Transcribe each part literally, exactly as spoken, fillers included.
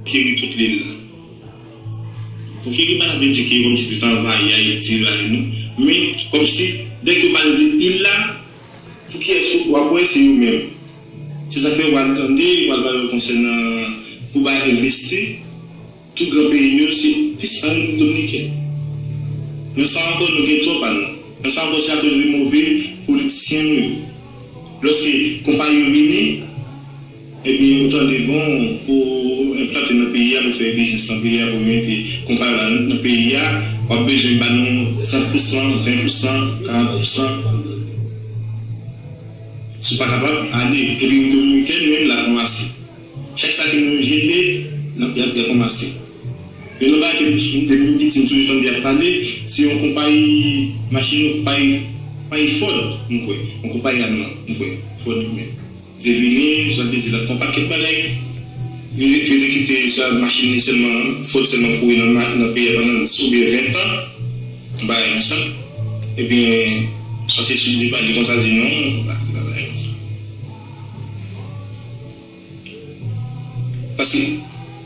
konkeri tout lil la. Konkeri pa vle di ke kòmsi yo t anvayi Ayiti la, non. Men, kòmsi, dèk yo pale de il la, pou kiyès w ap wè, se yo menm. Se sa k fè w al tande, w al pale konsènan Cuba Investi, tout gran peyi yo, se plis an Repiblik Dominiken. Men sa ankò, nou gen twòp a nou. Men sa ankò, se akoz de move politisyen nou yo. Lòske konpayi yo vini, ebyen, ou tande, bon, pou enplante nan peyi a, pou fè biznis nan peyi a, pou mete konpayi la nan peyi a, w ap bezwen ba nou trant pousan, ven pousan, karant pousan. Si w pa kapab, ale. Epi Repiblik Dominikèn menm, l ap ranmase. Chak sa ke nou jete, l ap, y ap, y ap ranmase. Youn nan bagay ke depi m piti, m toujou tande y ap pale, se yon konpayi machin, yon konpayi, konpayi Ford, m kwè. Yon konpayi alman, m kwè. Ford menm. Te vini, sa te di l ap fè yon pakèt bagay. Yo, yo te kite sa machin li sèlman, Ford sèlman kouri nan ma-, nan peyi a pandan dis oubyen ven tan. Bagay konsa. Ebyen, sa se sou di pale konsa di non, bagay konsa. Paske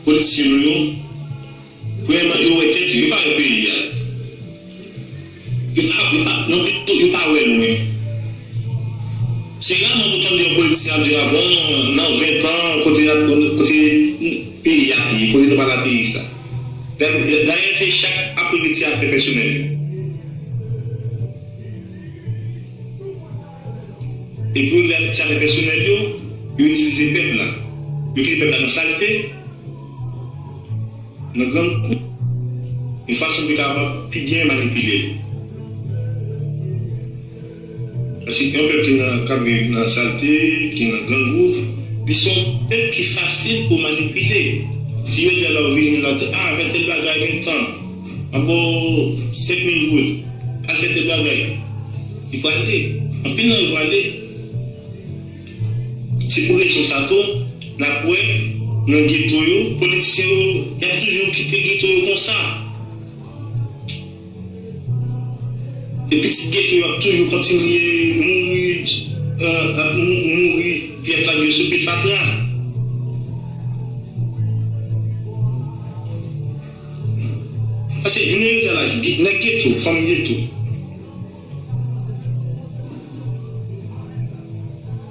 politisyen nou yo, premyèman, yo wè tèt yo, yo pa wè peyi a. Yo pa, yo pa, non, yo, yo pa wè lwen. Se raman pou tande yon politisyen ap di, a bon, nan ven tan, kote, kote peyi a ye, kote nou pral ak peyi sa. Dayè, dayè, se chak apre ti afè pèsonèl yo. E pou yo regle ti afè pèsonèl yo, yo itilize pèp la. Yo kite pèp la nan salte, nan grangou, yon fason pou yo kapab pi byen manipile l. Paske yon pèp ki nan, k ap viv nan salte, ki nan grangou, li se yon pèp ki fasil pou manipile. Si yo di alò vini la, di, a, fè tèl bagay, gen tan, an ba w senk mil goud, al fè tèl bagay. Li prale. Anpil nan yo prale. Se pou rezon sa tou, n ap wè nan geto yo, politisyen yo, y ap toujou kite geto yo konsa. E pitit geto yo ap toujou kontinye mouri, euh, ap mou-, mouri, pyè fatra yo sou pye fatra. Paske jounen jodi a la, nèg geto, fanm geto,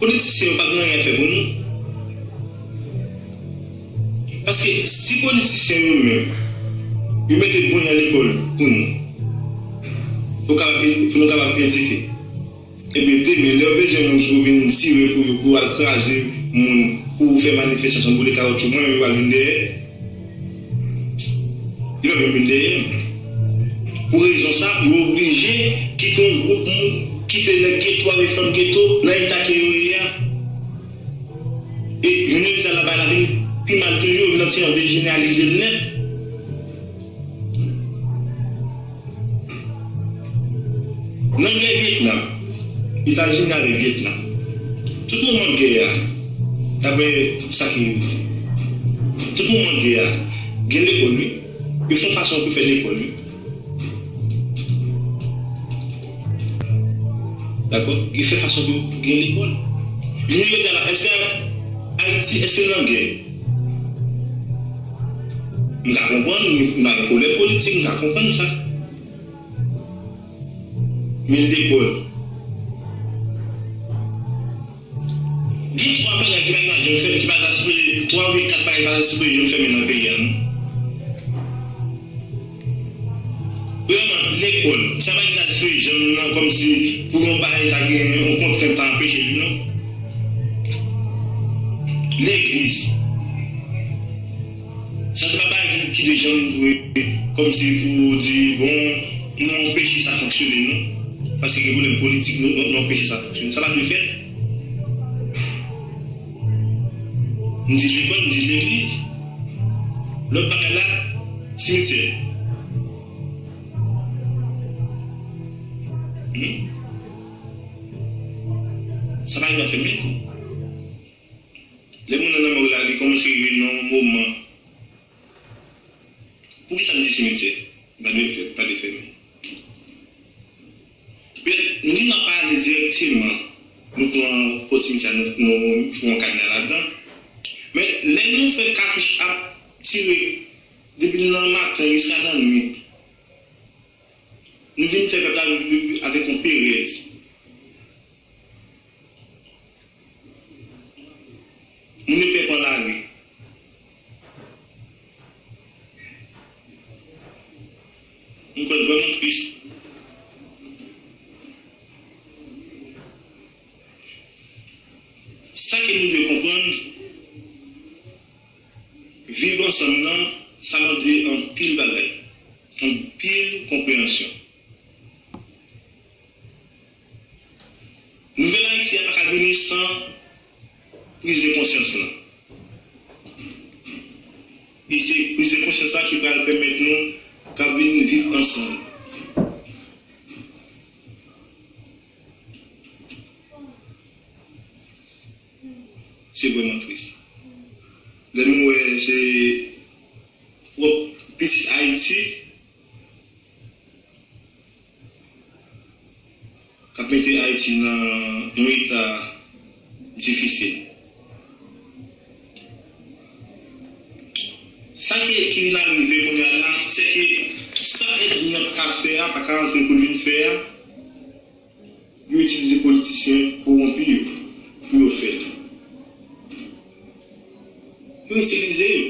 politisyen yo pa gen anyen a fè pou nou. Paske si politisyen yo menm, yo mete bon jan lekòl pou nou, pou kapab, pou nou kapab edike. Ebyen, demen, lè yo bezwen moun ki pou vin tire pou yo, pou al kraze moun, pou fè manifestasyon, boule kawotchou, mwen menm, yo pral vin dèyè. Yo pral vin dèyè. Pou rezon sa, yo oblije kite yon gwoup moun, kite nèg geto avèk fanm geto nan eta ke yo ye a. E jounen jodi a la, bagay la vin pi mal toujou, yo vin antre an dejeneralize l nèt. Nan gè Vyetnam, Etazini avèk Vyetnam, tout moman gè a, daprè sa ke yo di, tout moman gè a, gen lekòl, wi. Yo fè yon fason pou fè lekòl, wi. Dakò? Yo fè fason pou, pou gen lekòl. Jounen jodi a la, èske Ayiti, èske l nan gè? M ka konprann, m pa gen pwoblèm politik, m ka konprann sa. Men lekòl. Gen twa bagay ki pa janm fèmen, ki pa ta sipoze, twa oubyen kat bagay ki pa ta sipoze janm fèmen nan peyi a, non. Premyèman, lekòl. Sa pa ta sipoze janm nan kòmsi pou yon bagay ta gen yon kontrent ta anpeche li, non. Legliz. Sa se pa bagay ki, ki te janm dwe kòmsi pou di, bon, nou anpeche sa fonksyone, non. Paske gen pwoblèm politik, nou, nou, nou anpeche sa fonksyone. Sa pa dwe fèt. M di lekòl, m di legliz. Lòt bagay la, simityè. Hmm? Sa pa dwe fèmen tou. Lè moun nan lanmò la, li kòmanse rive nan yon moman. Poukisa m di simityè? Pa dwe fè, pa dwe fèmen. Men, nou nan pale dirèkteman, nou pran pòt simityè, nou, nou fè yon kadna ladan. Men, lè nou fè katouch ap tire depi nan maten jiska nan nwit. Nou vin fè pèp la viv avèk yon perèz. Moun yo pè pran lari. M kwè l vrèman tris. Sa ke nou dwe konprann, viv ansanm nan, sa mande anpil bagay, anpil konpreyansyon. Nouvèl Ayiti a pa ka vini san priz de konsyans lan. E se priz de konsyans la ki pral pèmèt nou ka vin viv ansanm. Se vrèman tris. Lè nou wè se pwòp pitit Ayiti k ap mete Ayiti nan yon eta difisil. Sa ki, ki vin arive kounye a la, se ke sa ènmi an ka fè a pa ka rantre pou l vin fè a, yo itilize politisyen kowonpi yo pou yo fè l. Yo itilize yo.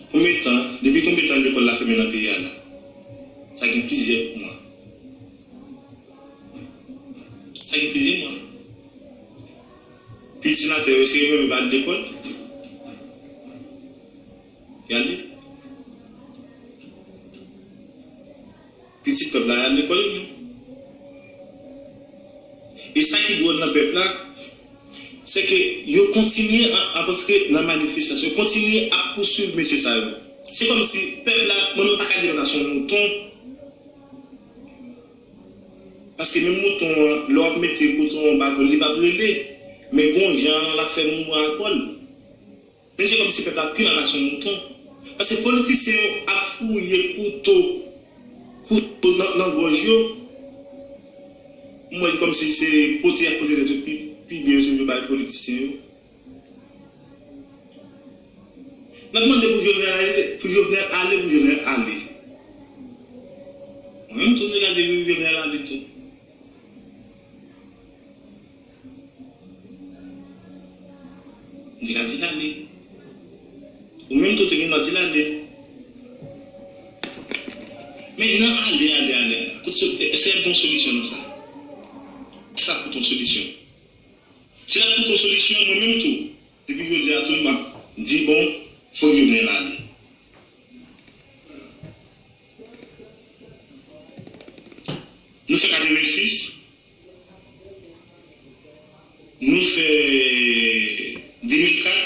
Konbyen tan, depi konbyen tan lekòl la fèmen nan peyi a la? Sa gen plizyè mwa. Sa gen plizyè mwa. Pitit senatè yo, se yo menm yo pa al lekòl? Y ale. Pitit pèp la y al lekòl yo menm. E sa ki dwòl nan pèp la, se ke yo kontinye a, ap antre nan manifestasyon, yo kontinye ap pouswiv mesye sa yo. Se kòmsi pèp la, mwen menm m pa ka di pèp la se yon mouton, paske menm mouton an, lè w ap mete koton anba kò l, li p ap rele. Men gen yon jan l ap fè moumou a kò l. Men se kòmsi pèp la pi mal pase yon mouton. Paske politisyen yo ap fouye kouto, kouto nan, nan gòj yo. M wè kòmsi se pote y ap pote tèt yo pi, pi byen sou yo bay politisyen yo. N ap mande pou Jovenel ale, pou Jovenel ale, pou Jovenel ale. Mwen menm tou, m te gade wi, Jovenel ale tou. Li ka di l ale. Ou menm tou te gen dwa di l ale. Men nan ale, ale, ale, ale. Kote so-, èske y ap gen yon solisyon nan sa? Sa koute yon solisyon. Si l ap koute yon solisyon, mwen menm tou, depi jodi a tou, m ap di, bon, fòk Jovenel ale. Nou fè katrevensis, nou fè de mil kat,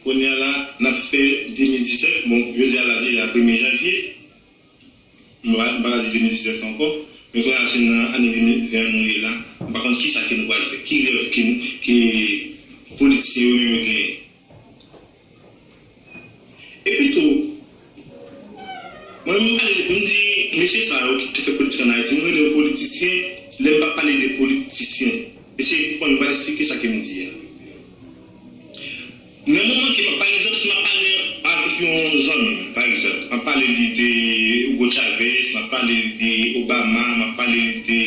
kounye a la, n ap fè de mil disèt. Bon, jodi a la deja premye janvye. M pa, m pa ka di de mil disèt ankò, men kounye a se nan ane de mil ven an nou ye la. M pa konn kisa ke nou pral fè, ki rèv ke, ke politisyen yo menm yo genyen. Epi tou, mwen, m pale, m di, mesye sa yo ki, ki fè politik ann Ayiti, m rele yo politisyen, lè m p ap pale de politisyen, eseye konprann, m pral eksplike sa ke m di a. Nan moman ke, pa egzanp, si m ap pale avèk yon zanmi m, pa egzanp, m ap pale li de Hugo Chavez, m ap pale li de Obama, m ap pale li de,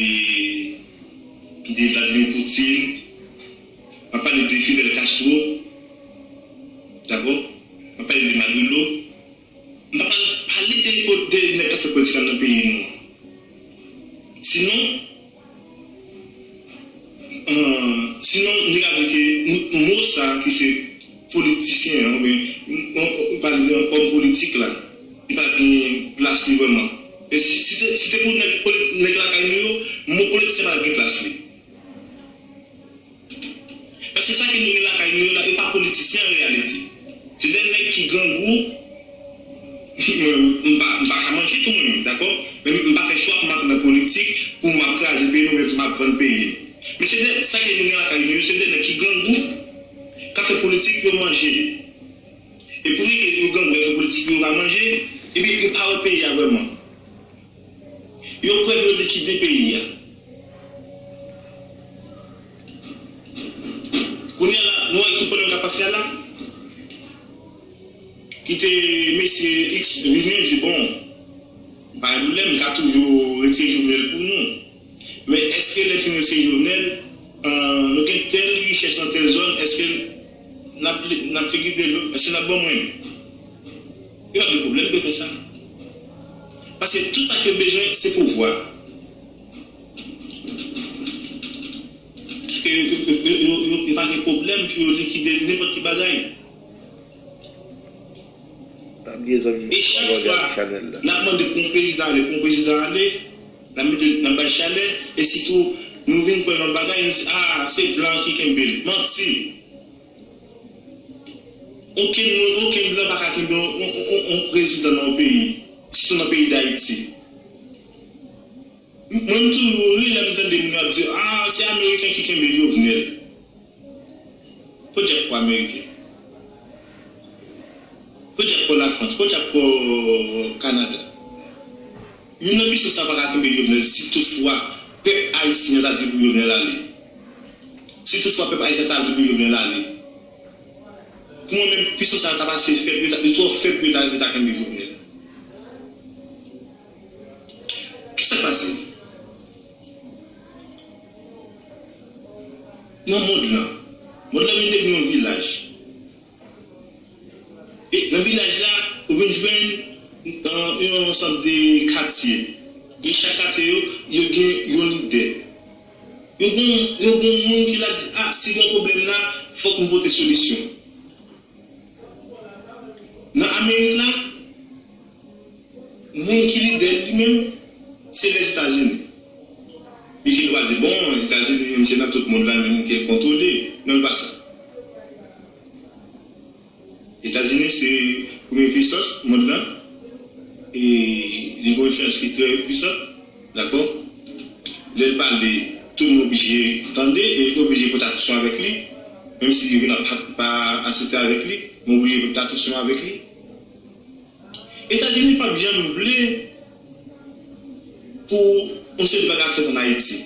de Vladimir Putin, m ap pale de Fidel Castro, dakò? M ap pale de Maduro. M pa pral pale de, de nèg k ap fè politik nan peyi nou an. Sinon, euh, sinon, nou ka di ke m-, mo sa ki se politisyen an, oubyen m-, m-, m-, pa di òm politik la, li pa gen plas li vrèman. E si, si te, si te pou nèg politi-, nèg lakay nou yo, mo politisyen pa t ap gen plas li. Paske sa ke nou gen lakay nou yo la, yo pa politisyen an reyalite. Se de nèg ki grangou. Mwen, m pa, m pa ka manje tou mwen menm, dakò? Men m pa fè chwa pou m antre nan politik, pou m ap kraze peyi nou, men pou m ap vann peyi m. Men se de, sa ke nou gen lakay nou yo, se de nèg ki grangou, k ap fè politik pou yo manje. E pou nèg yo grangou, y ap fè politik pou yo pa manje, epi yo pa wè peyi a vrèman. Yo prè pou yo likide peyi a. Kounye a la, nou wè tout pwoblèm k ap pase a la. Kite mesye X vini, di, bon, pa gen pwoblèm, m ka toujou retire Jovenel pou nou. Men èske lè n fin retire Jovenel, nou gen tèl richès nan tèl zòn, èske n ap, n ap likide l? Èske n ap ban mwen? Yo p ap gen pwoblèm pou yo fè sa. Paske tout sa ke yo bezwen, se pouvwa. Ke yo, yo, yo, yo, yo, yo pa gen pwoblèm pou yo likide nenpòt ki bagay. Pa bliye zanmi nou, e chak fwa n ap mande pou yon prezidan ale, pou yon prezidan ale, n ap mete, n ap bay chalè, e sitou nou vin kwè nan bagay, nou di, ah, se blan ki kenbe l. Manti! Okenn moun, okenn blan pa ka kenbe yon, yon, yon, yon prezidan nan yon peyi, sitou nan peyi Dayiti. M-, mwen, m toujou ri lè m tande moun ap di, ah, se Ameriken ki kenbe Jovenel. Podyab pou Ameriken. Podyab pou Lafrans. Podyab pou Kanada. Youn nan pisans sa pa ka kenbe Jovenel si toutfwa pèp ayisyen an ta di pou Jovenel ale. Si toutfwa pèp ayisyen an ta di pou Jovenel ale. Pou mwen menm, pisans sa ta pase fèb, li ta, li twò fèb pou li ta, li ta kenbe Jovenel. Kisa k pase? Nan mond lan. Mond lan vin devni yon vilaj. E nan vilaj la, ou vin jwenn, euh, yon sant de katye. E chak katye yo, yo gen yon lidè. Yo gen, yo gen moun ki la di, ah, si gen yon pwoblèm la, fòk nou pote solisyon. Nan Amerik la, moun ki lidè li menm, se Lèzetazini. Epi nou va di, bon, Etazini menm se nan tout mond la menm ke l kontwole. Non, l pa sa. Etazini se premye pisans mond lan. E li gen yon enfliyans ki trè pwisan. Dakò? Lè l pale, tout moun oblije tande e yo oblije pote atansyon avèk li. Menm si yo pa, pa aksepte avèk li, men oblije pote atansyon avèk li. Etazini p ap janm vle pou yon seri de bagay ap fèt ann Ayiti.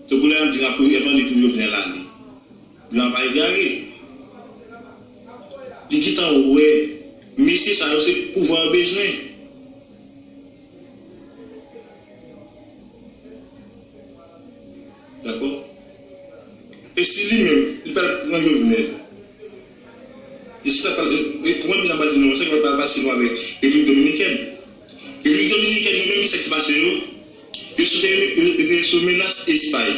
Tankou lè y ap di y ap, y ap mande pou Jovenel ale. Blan pa egare. Li gentan wè, mesye sa yo se pouvwa yo bezwen. Dakò? E si li menm, li pral pran Jovenel? E si sa pral, e, e, pou mwen, m ap di nou, sa ki pral pase nou avèk Repiblik Dominikèn. Repiblik Dominikèn, yo menm, ki sa ki pase yo? Yo sou te, yo, yo te sou menas Espay,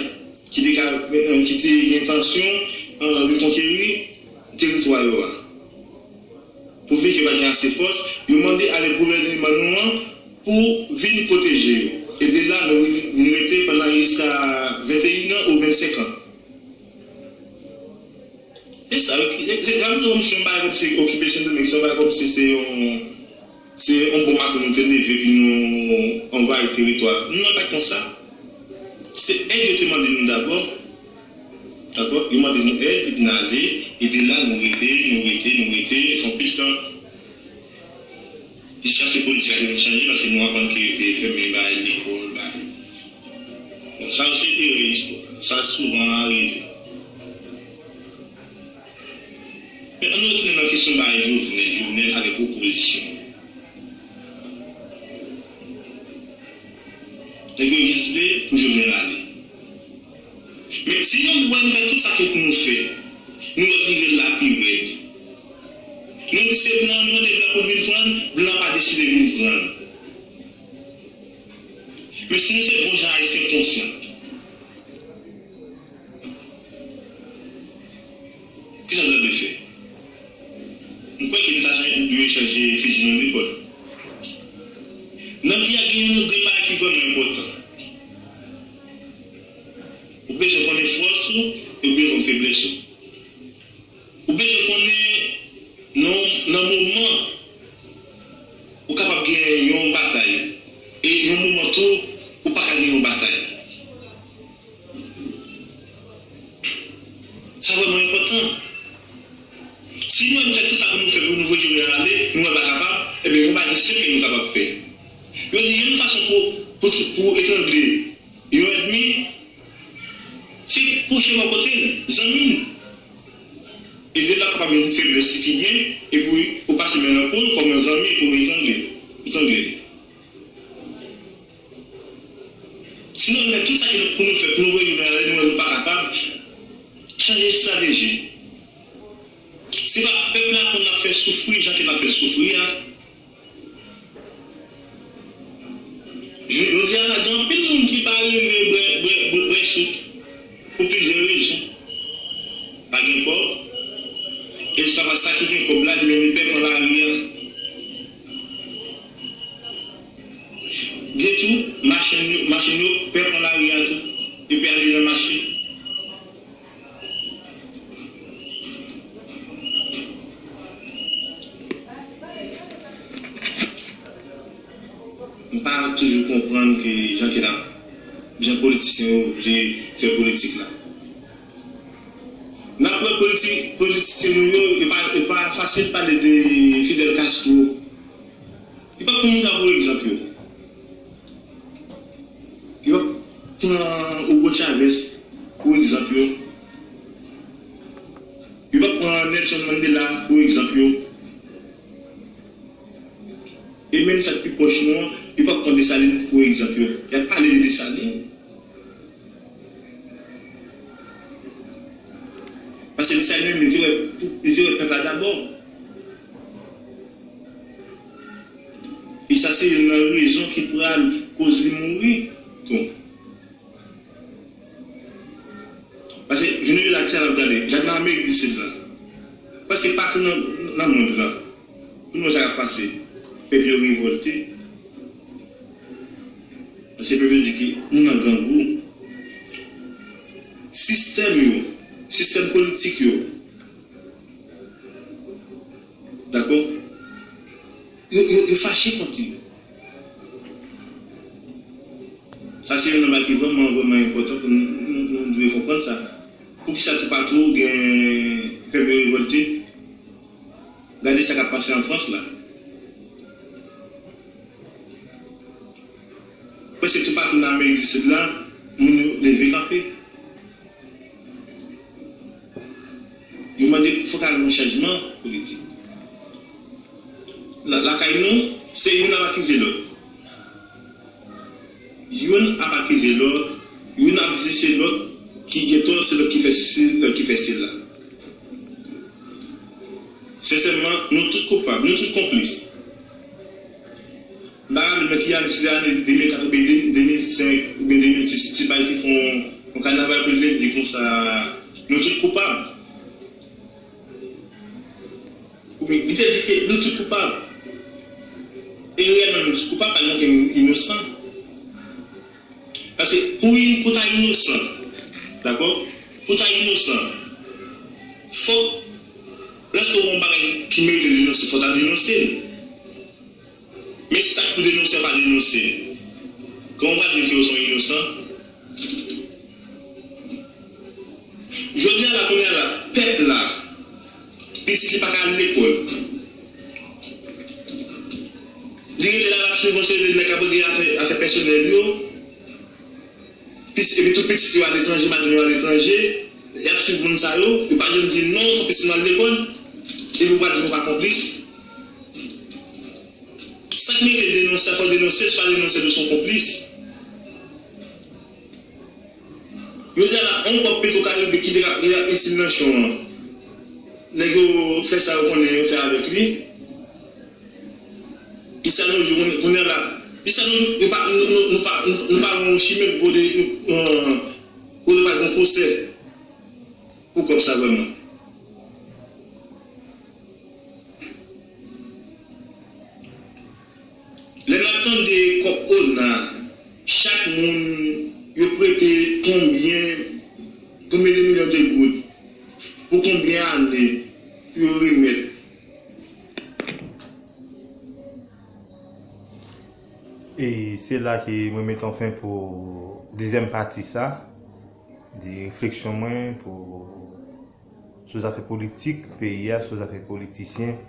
ki te ka, eh, ki te gen entansyon, eh, rekonkeri teritwa yo a. Pou vin ke pa gen ase fòs, yo mande avèk gouvènman nou an pou vin pwoteje yo. E de la, nou, nou rete pandan jiska venteyen an ou vennsenk an. E sa, e, e, se, sa vle di, se yon bagay kòmsi okipe Sendomeng, se yon bagay kòmsi se yon, se yon bon maten nou te leve, epi nou anvayi teritwa. Non, pa t konsa. Se èd yo te mande nou dabò. Dakò? Yo mande nou èd, epi n ale, e de la, nou rete, nou rete, nou rete, fè anpil tan. Jiskaske politik la te vin chanje, paske nou aprann ke yo te fèmen bagay lekòl, bagay. Bon, sa yo se erè istwa. Sa souvan arive. Men ann nou retounen nan kesyon bagay Jovenel, Jovenel avèk opozisyon. Nèg yo jis vle pou Jovenel ale. Men si nou wè nou fè tout sa ke pou nou fè, nou wè li rèd la pi rèd. Nou di se blan, nou mande blan pou l vin pran l, blan pa deside vin pran l. Men si nou se bon jan Ayisyen konsyan, kisa nou ta dwe fè? M kwè ke nou ta dwe chanje fizi nou nan de bò. Nan vi a, gen yon de bagay ki vrèman enpòtan. Ou bezwen konnen fòs ou, e ou bezwen konnen feblès ou. Ou bezwen konnen nan, nan moman ou kapab gen yon batay, e yon moman tou, ou pa ka gen yon batay. Sa vrèman enpòtan. Si nou wè nou fè tout sa pou nou fè pou nou voye Jovenel ale, nou wè l pa kapab, ebyen, yon bagay ki senp ke nou kapab fè. Yo di youn fason pou, pou, pou etrangle yon ènmi, se pwoche bò kote l, zanmi l. E de la kapab yon feblès li pi byen, epi ou pase men nan kou l kòm yon zanmi pou etrangle, etrangle li. Sinon, nou fè tout sa ki pou nou fè, pou nou voye nou ale, nou wè nou pa kapab, chanje estrateji. Se pa pèp la pou n ap fè soufri jan ke n ap fè l soufri a. Jodi a la, gen anpil moun ki pa rive bwè, bwè, bwè, bwè soup pou plizyè rezon. Pa gen kòb, e se pa sa ki gen kòb la, li menm li pè pran lari a. Gen tou, machann yo, machann yo pè pran lari a tou, yo pè ale nan mache. M pa toujou konprann ke jan ke n ap, jan politisyen yo vle fè politik la. N ap wè politi-, politisyen nou yo, e pa, e pa fasil pale de Fidel Castro. Li pa pran moun sa pou egzanp yo. Yo pran Hugo Chavez pou egzanp yo. Yo pran Nelson Mandela pou egzanp yo. E menm sa k pi pwòch nou an, yo pran Desalin pou egzanp yo. Y ap pale de Desalin. Paske Desalin menm, li te wè, li te wè pèp la dabò. E sa se youn nan rezon ki pral koz li mouri tou. Paske, jounen jodi a, kisa n ap gade? Gad nan Amerik di Sid la. Paske patou nan, nan mond lan, pou nou wè sa k ap pase. Pèp yo revòlte. Paske pèp yo di ke nou nan grangou. Sistèm yo, sistèm politik yo, dakò? Yo, yo, yo fache kont li. Sa se youn nan bagay ki vrèman, vrèman enpòtan pou nou, nou, nou dwe konprann sa. Poukisa toupatou gen pèp yo revòlte? Gade sa k ap pase an Frans la. Prèske toupatou nan Amerik di Sid la, moun yo leve kanpe. Yo mande fòk al yon chanjman politik. La, lakay nou, se youn ap akize lòt. Youn ap akize lòt, youn ap di se lòt ki gen tò, se lòt ki fè sesi, lòt ki fè sela. Sensèman, nou tout koupab, nou tout konplis. M pa raple nan ki ane, si se ane de mil kat oubyen de mil senk oubyen de mil sis, Ti Bay te fè yon, yon kanaval pou l te di konsa, nou tout koupab. Oubyen, li te di ke nou tout koupab. E reyèlman, nou tout koupab, pa gen okenn inosan. Paske pou, pou ta inosan, dakò? Pou ta inosan, fòk, lèske w wè yon bagay ki merite denonse, fòk w ta denonse l. Men sa k pou denonse, pa denonse. Kòman w pral di m ke w se yon inosan? Jodi a la, kounye a la, pèp la, pitit li pa ka al lekòl. Li rete la, l ap swiv yon seri de nèg k ap regle afè, afè pèsonèl yo. Pis-, epi tout pitit yo aletranje, madanm yo aletranje, y ap swiv moun sa yo, yo pa janm di non, fò pitit nou al lekòl, epi w pral di nou pa konplis. Sa k merite denonse, fò denonse, swa denonse nou se yon konplis. Yo di a la, yon kòb Petro Caribe ki te ka, ki te ka itil nan chan an. Nèg yo fè sa yo konnen yo fè avèk li. Jiska nou jou, kounye, kounye a la, jiska nou jou, nou pa, nou, nou, nou pa, nou, nou pa gen yon chimen pou gode, nou, pou nou pa gen pwosè pou kòb sa vrèman. Lè n ap tande kòb ona, chak moun yo prete konbyen, konbyen de milyon de goud, pou konbyen ane, pou yo remèt. E se la ke mwen met yon fen pou dezyèm pati sa, de refleksyon mwen pou, sou zafè politik peyi a, sou zafè politisyen,